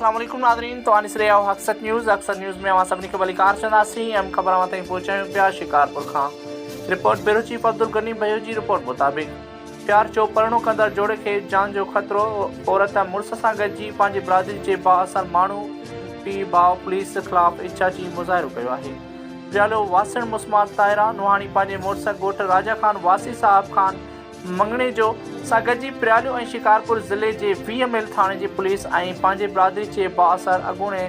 السلام عليڪم ناظرين توهان ڏسي رهيا آهيو حقصت نيوز حقصت نيوز ۾ اوهان سڀني کي ڀليڪار چونداسين اهم خبر اوهان تائين پهچايون پيا شڪارپور کان report bureau chief Abdul Ghani Bhayo جي رپورٽ مطابق پيار جو پرڻو ڪندڙ جوڙي کي جان جو خطرو عورت مڙس سان گڏجي پنهنجي برادري جي بااثر ماڻهو پيء ڀاء پوليس خلاف احتجاجي مظاهرو ڪيو آهي پريالو واسڻ مسمات طاهره نوحاڻي پنهنجي مڙس ڳوٺ راجا خان واسي صاحب خان مڱڻيجو سان گڏجي پريالو ۽ شڪارپور ضلعي جي 20 ميل ٿاڻي جي پوليس ۽ پنهنجي برادري جي بااثر اڳوڻي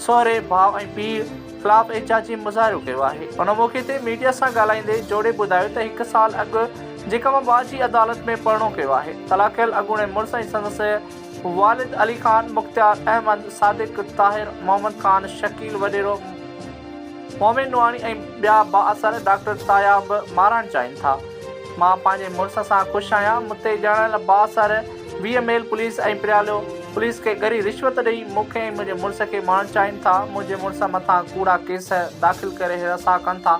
سهري ڀاء ۽ پيء خلاف احتجاجي مظاهرو ڪيو آهي. ان موقعي تي ميڊيا سان ڳالهائيندي جوڙي ٻڌايو ته هڪ سال اڳ جيڪب آباد جي عدالت ۾ پرڻو ڪيو آهي. طلاقيل اڳوڻي مڙس ۽ سندس والد علي خان، مختيار احمد، صادق، طاهر، محمد خان، شڪيل وڏيرو، مومن نوحاڻي ۽ ٻيا بااثر ڊاڪٽر تاياب مارائڻ چاهين ٿا. مان پنهنجي مڙس سان خوش آهيان. مون تي ڄاڻايل بااثر 20 ميل پوليس ۽ پريالو پوليس کي ڳري رشوت ڏئي مون کي ۽ منهنجي مڙس کي مارڻ چاهين ٿا. منهنجي مڙس مٿان ڪوڙا ڪيس داخل ڪري هراسان ڪن ٿا.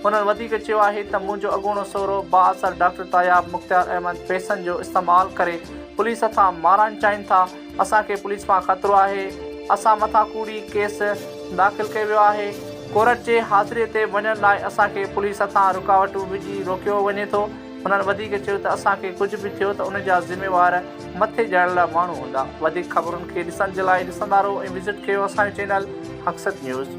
هنن وڌيڪ چيو آهي ته منهنجو اڳوڻو سهرو بااثر ڊاڪٽر تاياب مختيار احمد پئسن جو استعمال ڪري پوليس هٿان مارائڻ چاهين ٿا. اسان کي پوليس مان خطرو آهي، اسان مٿان ڪوڙي ڪيس داخل ڪيو ويو آهي، ڪورٽ جي حاضري تي وڃڻ لاء اسان کي پوليس هٿان رڪاوٽون وجهي روڪيو وڃي ٿو، هنن وڌيڪ چيو ته اسان کي ڪجهه به ٿيو ته ان جا ذميوار مٿي ڄاڻايل ماڻهو هوندا، وڌيڪ خبرن کي ڏسڻ جي لاء ڏسندا رهو ۽ وزٽ ڪيو اسان جو چينل حقست نيوز.